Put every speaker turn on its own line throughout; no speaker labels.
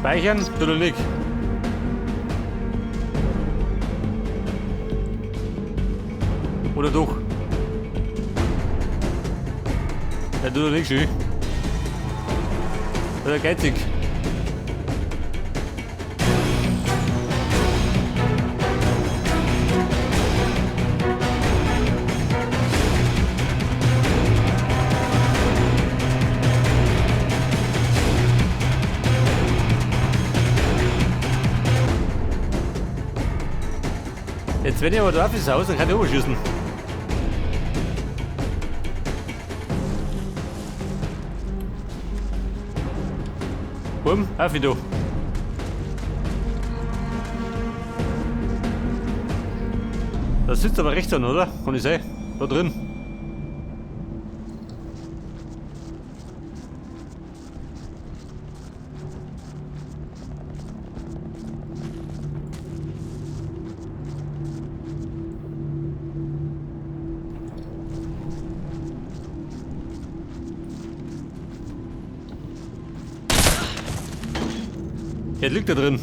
Speichern, tut er nicht. Oder doch? Der tut er nicht schön. Oder geizig. Jetzt, wenn ich aber drauf ist, Haus, dann kann ich überschießen. Bumm, auf wieder. Da sitzt aber rechts an, oder? Kann ich sehen. Da drin. Der liegt da drin.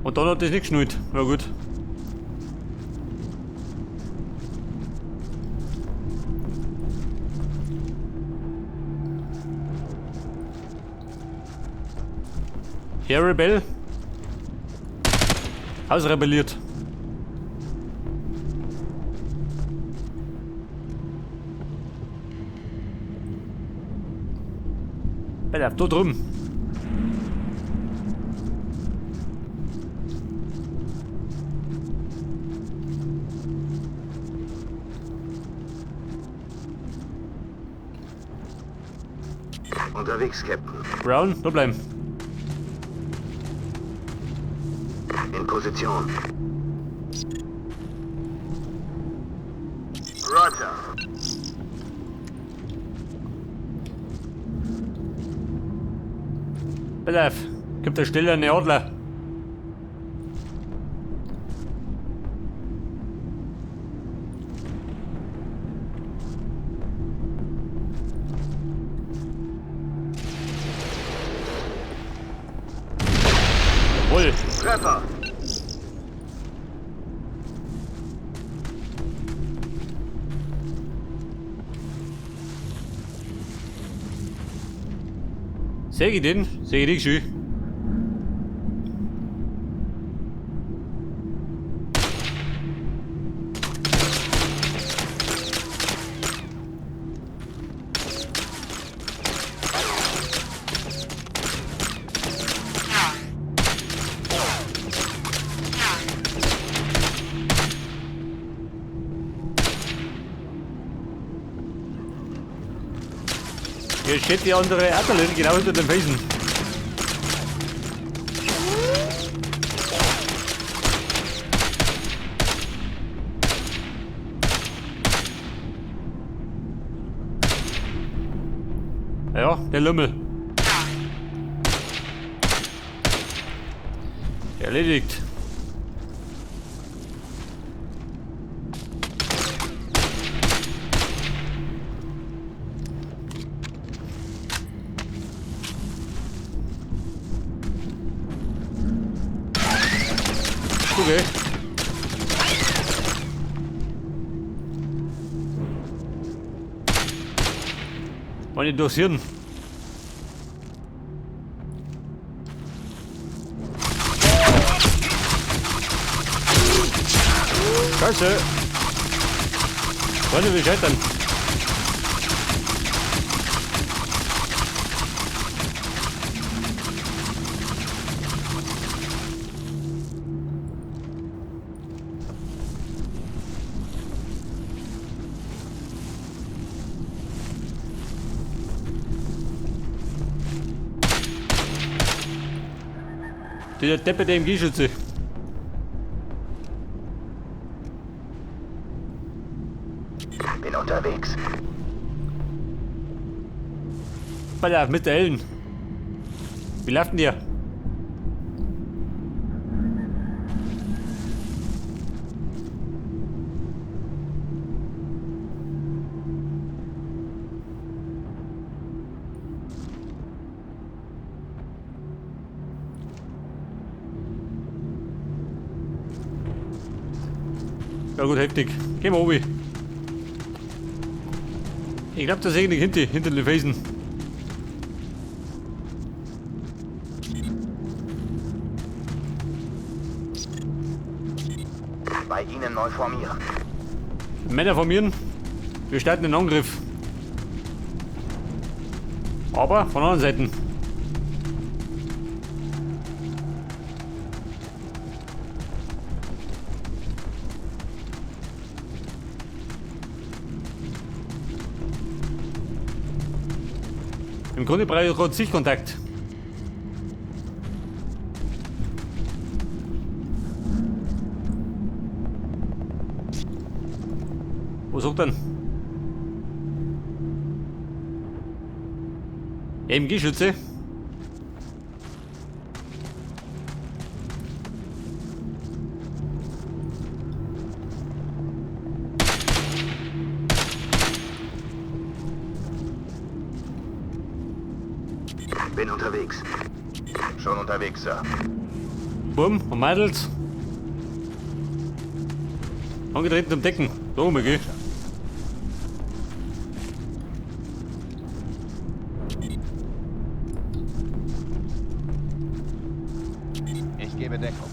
Und dann hat das nicht geschnallt. Na gut. Herr Rebell. Haus rebelliert. Pass auf, da drüben.
Unterwegs, Captain.
Brown, da bleiben.
In Position. Roger.
Pass auf, gibt da schnell eine Adler. Jawohl.
Treffer.
Seh ich den? Seh ich dich schön. Hier steht die andere Adlerlin genau hinter dem Felsen. Ja, der Lümmel. Erledigt. Okay. Meine dosieren. Scheiße. Freunde, wir scheitern. Dieser Deppe der MG-Schütze.
Bin unterwegs.
Pass auf, Mr. Ellen. Wie läuft denn dir? Ja gut, heftig. Gehen wir oben. Ich glaube, das ist irgendwie hinter den Felsen.
Bei Ihnen neu formieren.
Männer formieren. Wir starten den Angriff. Aber von anderen Seiten. Im Grunde brauche ich gerade Sichtkontakt. Wo sucht denn? MG-Schütze.
Bin unterwegs. Schon unterwegs, Sir.
Bumm und Mädels. Angetreten zum Decken. Da oben, gell?
Ich gebe Deckung.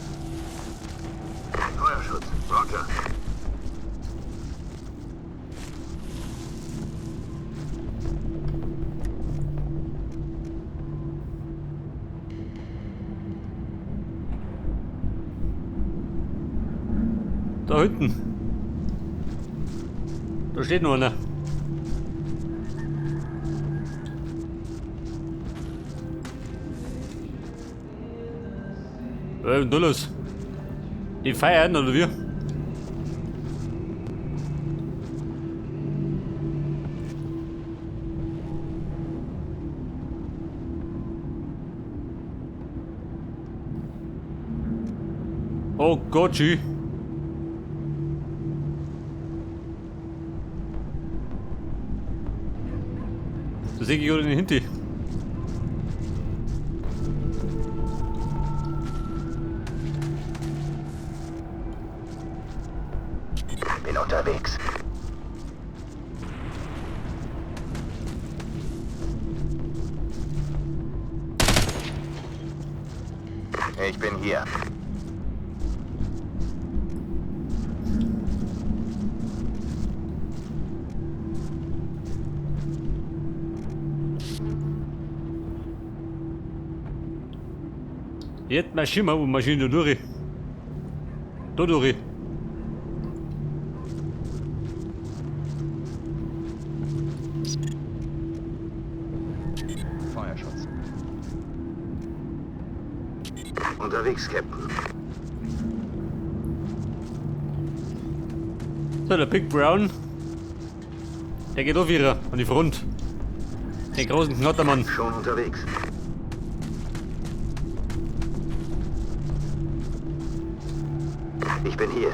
Feuerschutz. Roger.
Da hinten. Da steht noch einer. Da los? Die feiern, oder wie? Oh Gott, schön. Da sehe ich gerade den Hinti.
Bin unterwegs. Ich bin hier.
Jetzt marschieren wir, wo marschieren da durch? Da durch.
Feuerschutz.
Unterwegs, Captain.
So, der Big Brown. Der geht auch wieder an die Front. Den großen Knottermann.
Schon unterwegs. Ich bin hier.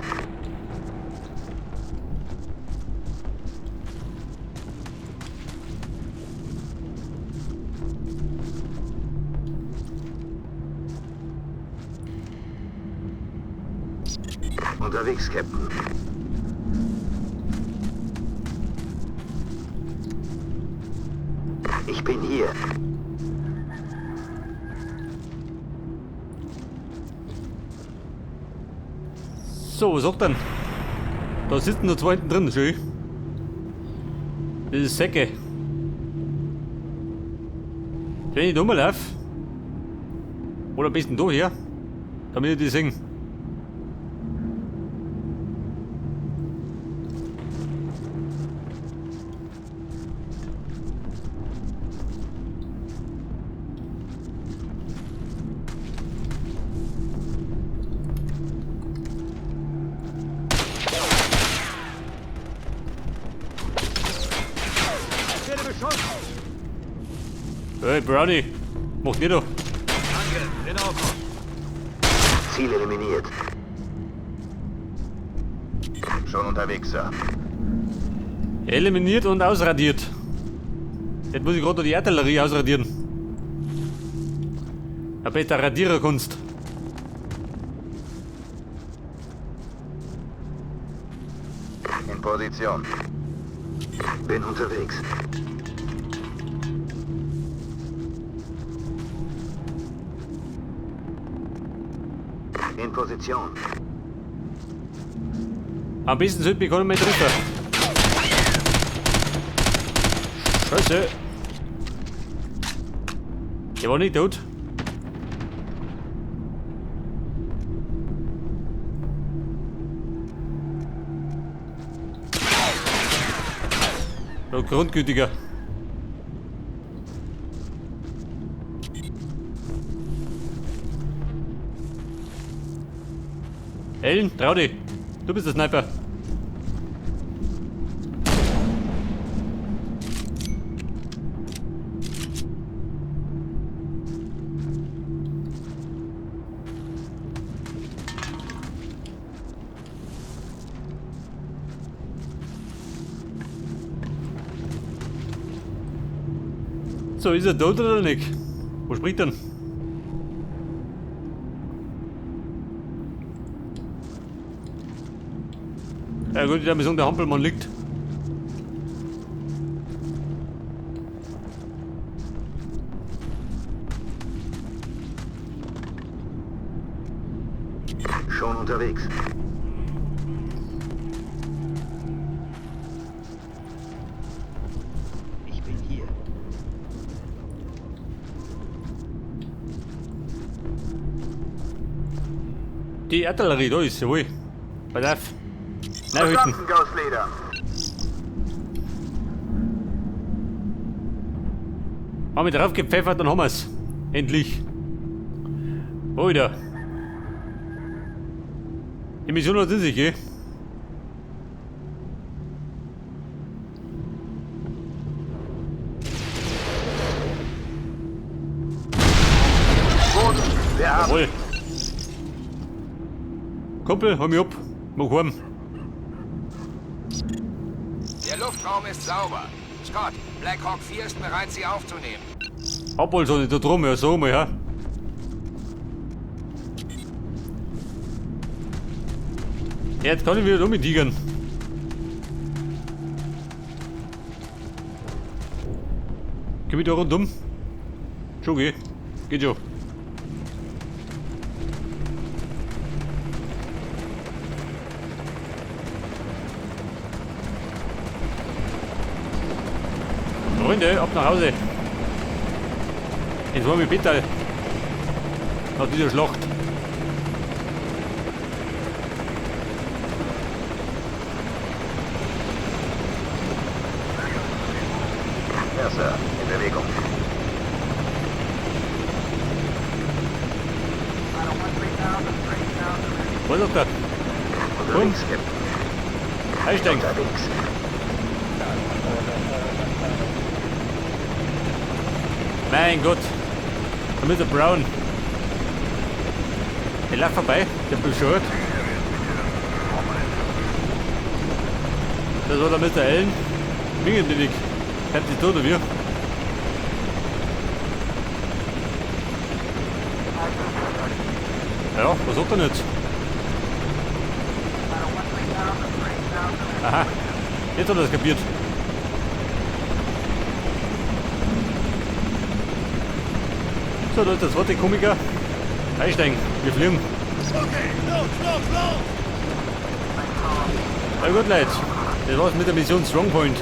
Unterwegs, Captain. Ich bin hier.
So, was sagt denn? Da sitzen nur zwei hinten drin, schön. Das ist Säcke. Wenn ich da rumlaufe, oder am besten da her, damit ich die sehen. Hey Brownie, mach nicht da.
Ziel eliminiert. Schon unterwegs, Sir.
Eliminiert und ausradiert. Jetzt muss ich gerade noch die Artillerie ausradieren. Eine beste Radiererkunst.
Position. Bin unterwegs. In Position.
Am besten sollte mich keiner mehr treffen. Scheiße. Der war nicht tot. Der Grundgütiger. Ellen, trau dich. Du bist der Sniper. So, ist er tot oder nicht? Wo spricht er denn? Ja gut, ich würde sagen, der Hampelmann liegt.
Schon unterwegs. Ich bin hier.
Die Artillerie, da ist sie wohl. Pass auf. Nein, halten.
Verstanden, Ghost Leader.
Haben wir drauf gepfeffert, dann haben wir's. Endlich. Alter. Die Mission hat in sich, gell? Jawohl. Kumpel, hol mich ab. Mach heim.
Der Luftraum ist sauber. Scott, Black Hawk 4 ist bereit, Sie aufzunehmen.
Abholzone da drum, ja, so mal, ja. Jetzt kann ich wieder rumtigern. Komm ich da rundum? Schon geh. Geht schon. Freunde, ab nach Hause. Jetzt wollen wir bitte nach dieser Schlacht.
Ja, Sir. In Bewegung.
Was ist da?
Unterwegs, Captain.
Einsteigen.
Unterwegs.
Mein Gott. Der Mr. Brown. Der läuft vorbei, der bescheuert. Das war der Mr. Allen. Wingenbillig. Bleibt die tot oder wie? Ja, was hat er jetzt? Aha, jetzt hat er es kapiert. So, da ist der zweite Komiker. Einsteigen, wir fliegen.
Okay, los, los, los!
Na gut, Leute, das war's mit der Mission Strongpoint.